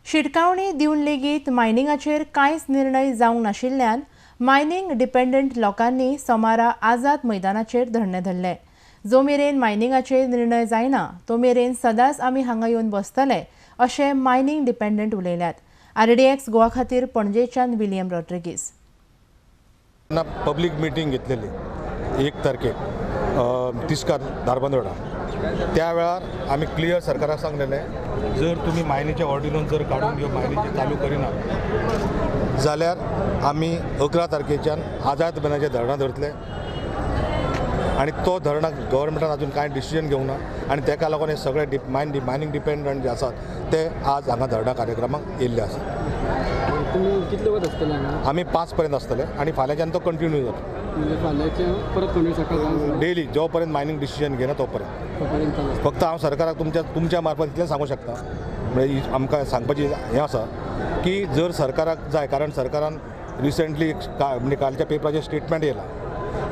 शिटकावणी दिवन लेगीत मायनिंगाचेर कांयच निर्णय जावंक नाशिल्ल्यान मायनिंग डिपेंडंट लोकांनी सोमारा आझाद मैदानाचेर धरणें धरलें। जो मेरेन मायनिंगाचेर निर्णय जायना तो मेरेन सदांच आमी हांगा येवन बसतले अशें मायनिंग डिपेंडंट उलयल्यात। आरडीएक्स गोवा खातीर पणजेच्यान विलियम रॉड्रिगीस। पब्लीक मिटींग घेतलेली 1 तारखेक तिस्कार धारबांदोडा, त्या वेळार आमी क्लियर सरकाराक सांगलेलें जर तुमी मायनीचे ऑर्डिनन्स जर काडून ह्यो मायनीचे चालू करिना जाल्यार आमी 11 तारखेच्यान आझाद मैदानाचेर धरणां धरतले आनी तो धरणां गव्हर्मेंटान अजून कांय डिसिजन घेवंक ना आनी ताका लागून हे सगळे मायनींग डिपेंडंट जे आसात ते आज हांगा धरणा कार्यक्रमाक येयल्ले आसात। कितले वत आसतले? आमी 5 पर्यंत आसतले आनी फाल्यांच्यान तो कंटिन्यू जातलो। डेली जो पर्यंत मायनिंग डिसिजन घेना तो पर्यंत। फक्त हांव सरकाराक तुमच्या मार्फत इतलें सांगूंक शकता, म्हणजे आमकां सांगपाची हें आसा की जर सरकाराक जाय, कारण सरकारान रिसेंटली म्हणजे कालच्या पेपराचेर स्टेटमेंट येयला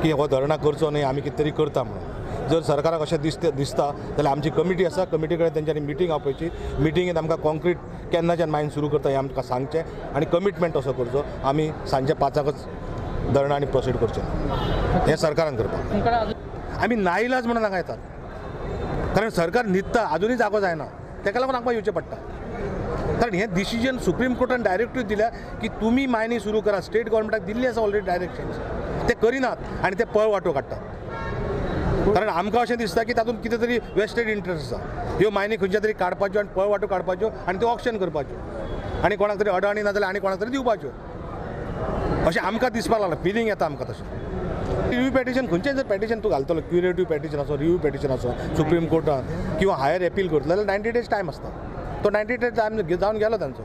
की हो धरणां करचो न्हय, आमी कितें तरी करता म्हणून। जर सरकाराक अशें दिसता जाल्यार आमची कमिटी आसा, कमिटी कडेन तेंच्यांनी मिटींग आपयची, मिटिंगेंत आमकां कॉन्क्रीट केन्नाच्यान मायन सुरू करता हें आमकां सांगचें आनी कमिटमेंट असो करचो आमी सांजचे 5ांकच धरणां आनी प्रोसीड करचें, हें सरकारान करपाक। आमी नाईलाज म्हणून हांगा येतात, कारण सरकार न्हिदता, अजुनूय जागो जायना, ताका लागून आमकां येवचें पडटा। कारण हें डिसिजन सुप्रीम कोर्टान डायरेक्टिव दिल्या की तुमी मायनिंग सुरू करा, स्टेट गव्हर्मेंटाक दिल्ली आसा ऑलरेडी डायरेक्शन्स, ते करिनात आनी ते पळ वाटो काडटात। कारण आमकां अशें दिसता की तातूंत कितें तरी वेस्टेड इंट्रस्ट आसा, ह्यो मायनी खंयच्या तरी काडपाच्यो आनी पळ वाटो काडपाच्यो आनी त्यो ऑक्शन करपाच्यो आनी कोणाक तरी अडाणी ना जाल्यार आनी कोणाक तरी दिवपाच्यो, अशें आमकां दिसपाक लागलां, फिलींग येता आमकां तशें। रिव्यू पेटिशन खंयचें जर पेटिशन तूं घालतलो, क्युरेटीव पेटिशन आसो, रिव्यू पेटिशन आसो, सुप्रीम कोर्टान किंवा हायर एपील करतलो जाल्यार 90 डेज टायम आसता, तो 90 डेज टायम जावन गेलो तांचो।